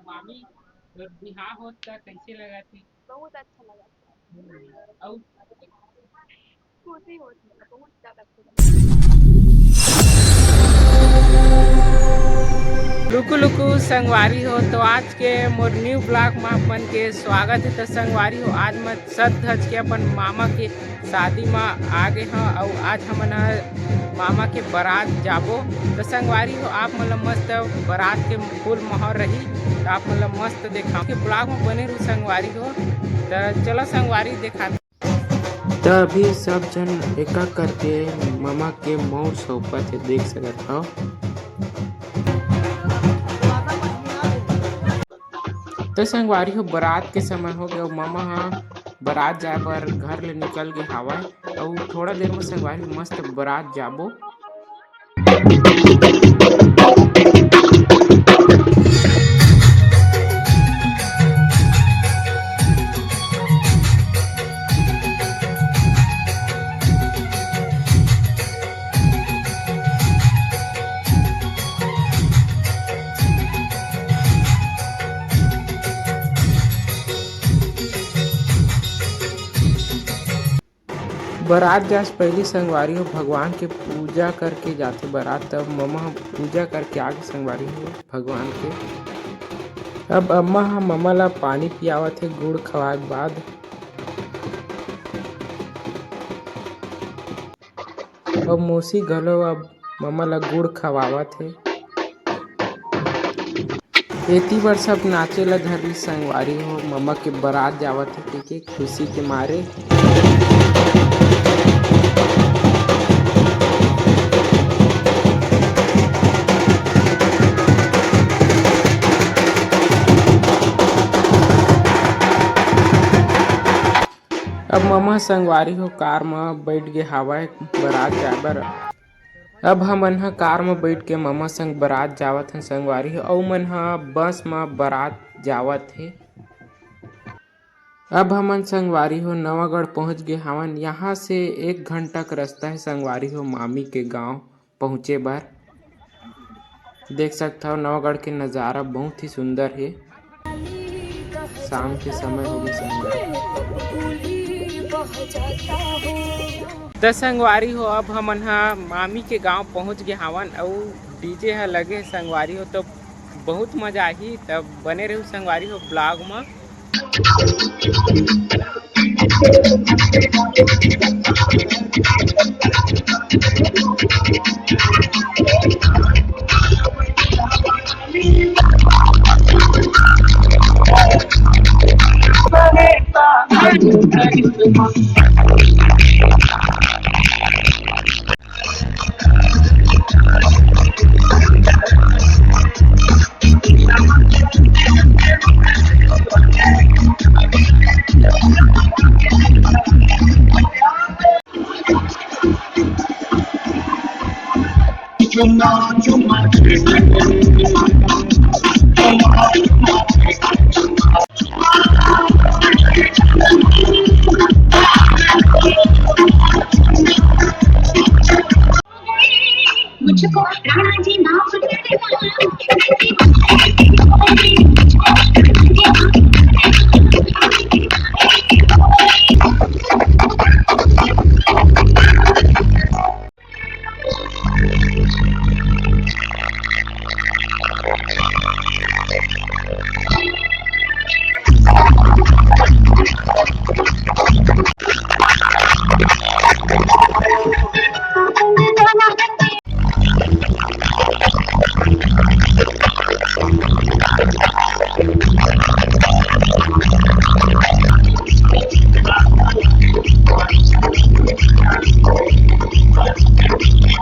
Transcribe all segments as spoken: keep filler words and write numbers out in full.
मामी, तोर बिहाव होत त कइसे लगत हे? बहुत अच्छा लगा। अउ खुशी होत हे, बहुत ज्यादा खुशी। लुकु लुकु संगवारी हो, तो आज के मोर न्यू ब्लॉग में आप मन के स्वागत है। तो संगवारी हो, आज मैं सज धज के अपन मामा के शादी में आ गए हूँ और आज हमन ह मामा के बारात जाबो। तो संगवारी हो, आप मन ल मस्त बारात के फुल माहौल रही, तो आप मन ल मस्त देखा के ब्लॉग में बने रहू संगवारी हो। तो चलो संगवारी देखा। त अभी सब झन एका करके ममा के मउर सौंपत हे, देख सकत हव। त संगवारी हो, बरात के समय हो गया, ममा ह बरात जाए बर घर ले निकल गे हावय। अउ थोड़ा देर में संगवारी हो, मस्त बरात जाबो। बरात जास पहिली संगवारी हो, भगवान के पूजा करके जाथे बरात। तब ममा ह पूजा करके आगे संगवारी हो भगवान के। अब अम्मा ह ममा ला पानी पियावत हे गुड़ खवाए के बाद। अउ मौसी घलो अब ममा ला गुड़ खवावत हे। एती बर सब नाचे ला धरली संगवारी हो, ममा के बरात जावत हे कहिके खुशी के मारे। अब ममा संगवारी हो कार म बैठ गे हावय बरात जाए बर। अब हमन ह कार म बैठ के ममा संग बरात जावत हन संगवारी हो, अउ मन ह बस म बरात जावत हे। अब हमन संगवारी हो नवागढ़ पहुंच गे हावन। यहाँ से एक घंटा के रास्ता है संगवारी हो मामी के गांव पहुंचे बर। देख सकत हव नवागढ़ के नजारा बहुत ही सुंदर हे। शाम के समय हो गे संगवारी। त संगवारी हो, अब हमन ह मामी के गांव पहुंच गे हावन अउ डीजे ह लगे हे संगवारी हो, तो बहुत मजा आही। तब बने रहू संगवारी हो ब्लॉग म।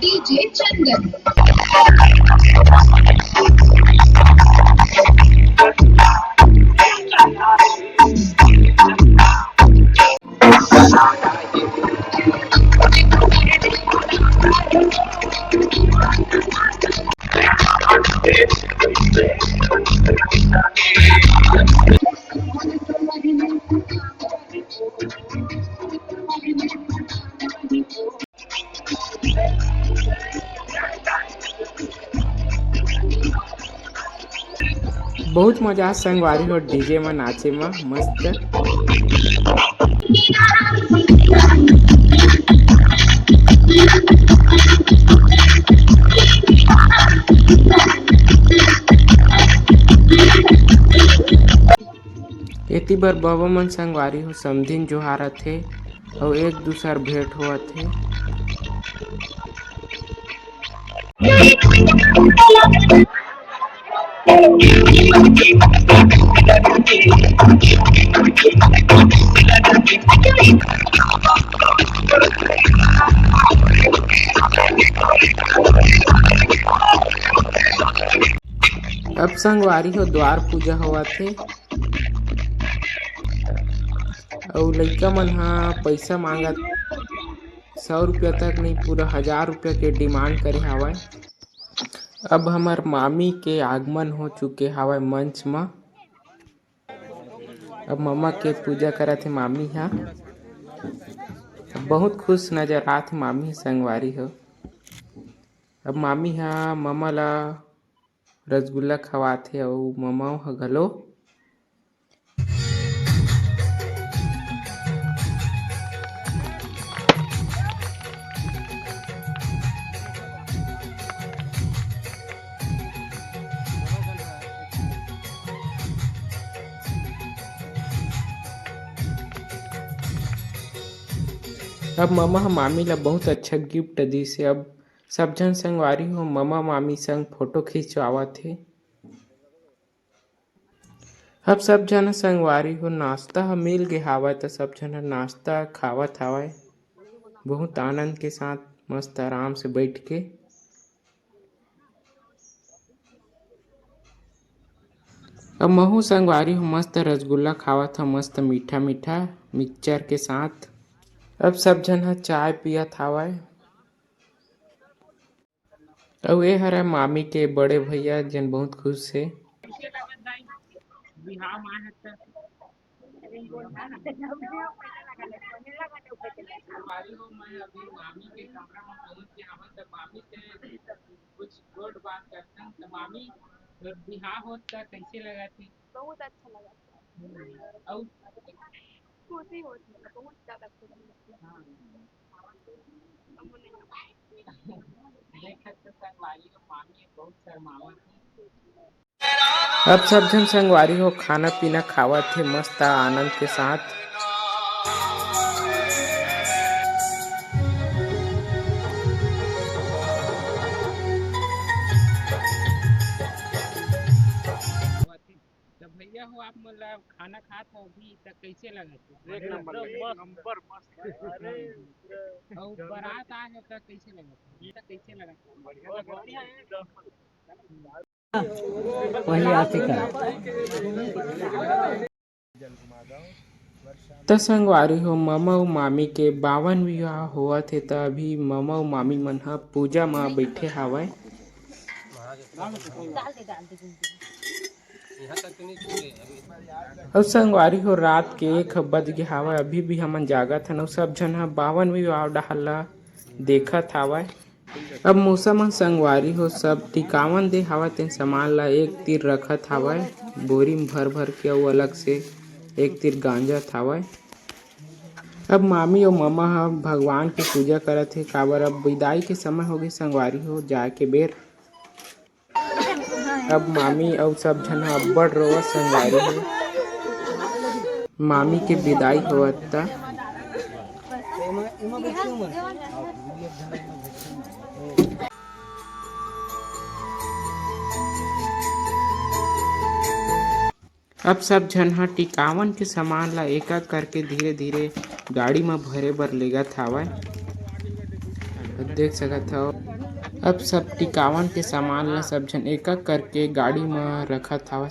डीजे चंदन। बहुत मजा आ संगवारी हो, डीजे में नाचे में मस्त। एती बर बाबा मन संगवारी हो समधिन जोहारत हे अउ एक दूसर भेंट होवत हे। अब संगवारी हो द्वार पूजा होवत हे। अउ लइका मन ह पइसा मांगत, सौ रुपया तक नहीं, पूरा हजार रुपया के डिमांड करे हावय। अब हमर मामी के आगमन हो चुके हावय मंच म। अब ममा के पूजा करत हे मामी ह। अब बहुत खुश नजर आत हे मामी संगवारी हो। अब मामी ह ममा ला रसगुल्ला खवात हे अउ ममा ह घलो। अब ममा ह मामी ला बहुत अच्छा गिफ्ट दिस हे। अब सब झन संगवारी हो ममा मामी संग फोटो खिंचवावत हे। अब सब झन ह संगवारी हो नाश्ता ह मिल गे हावय, त सब झन ह नाश्ता खावत हावय बहुत आनंद के साथ, मस्त आराम से बैठ के। अब महू संगवारी हो मस्त रसगुल्ला खावत ह, मस्त मीठा मीठा मिक्सचर के साथ। अब सब झन ह चाय पियत हावय। अउ ए हरय मामी के बड़े भैया, जेन बहुत खुश हे। बिहाव म आए हस त। संगवारी हो, मैं अभी मामी के कमरा म पहुंच गे हवं, त मामी से कुछ गोठ बात करथन। त मामी, तोर बिहाव होत त कइसे लगत हे? बहुत अच्छा लगत हे। अउ खुशी होत हे, बहुत ज्यादा खुशी होत हे। हाँ। अब सब झन संगवारी हो खाना पीना खावत हे मस्त आनंद के साथ। त भैया हो, आप मन ला खाना खात हो अभी, त कइसे लगत हे? एक नंबर, एक नंबर मस्त। अरे, अउ बारात आए हो त कइसे लगत हे? त कइसे लगत हे? बढ़िया लगत हे। वही आशिका। त संगवारी हो, ममा अउ मामी के बावन विवाह होवत हे, त अभी ममा अउ मामी मन ह पूजा म बइठे हावय। अउ संगवारी हो, रात के एक बज गे हावय, अभी भी हमन जागत हन, अउ सब झन ह बावन विवाह डहार ल देखत हावय। अब मौसा मन संगवारी हो सब टिकावन दे हावय, तेन सामान ला एक तीर रखत हावय, बोरी म भर भर के, अउ अलग से एक तीर गांजत हावय। अब मामी अउ ममा ह भगवान के पूजा करत हे, काबर अब विदाई के समय होगे संगवारी हो, जाए के बेर। अब मामी अउ सब झन ह अब्बड़ रोवत संगवारी हो। मामी के विदाई होवत त। अब सब झन ह टिकावन के सामान ला एक-एक करके धीरे-धीरे गाड़ी म भरे बर लेगत हावय। देख सकत हव, अब सब टिकावन के सामान ला सब झन एक-एक करके गाड़ी म रखत हावय।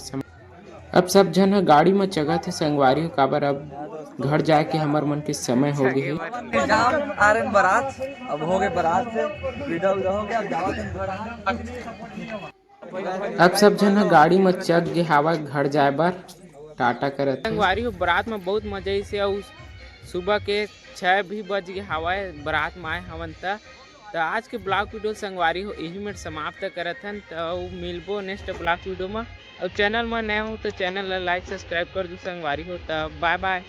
अब सब झन ह गाड़ी म चघत हे संगवारी हो, काबर अब घर जाए के हमर मन के समय हो गे हे। जाम आरन बारात, अब हो गे बारात से विदा उदा हो गे, अब जावत हन घर। अब सब झन ह गाड़ी म चघ गे हावय घर जाए बर, टाटा करत हे। संगवारी हो, बारात म बहुत मजा आइस हे अउ सुबह के छह भी बज गे हावय, बारात म आए हवन त। त आज के ब्लॉग वीडियो संगवारी हो यही में समाप्त करत हन। त मिलबो नेक्स्ट ब्लॉग वीडियो में। अउ चैनल में नए हो तो चैनल ला लाइक सब्सक्राइब कर दू संगवारी हो। त बाय बाय।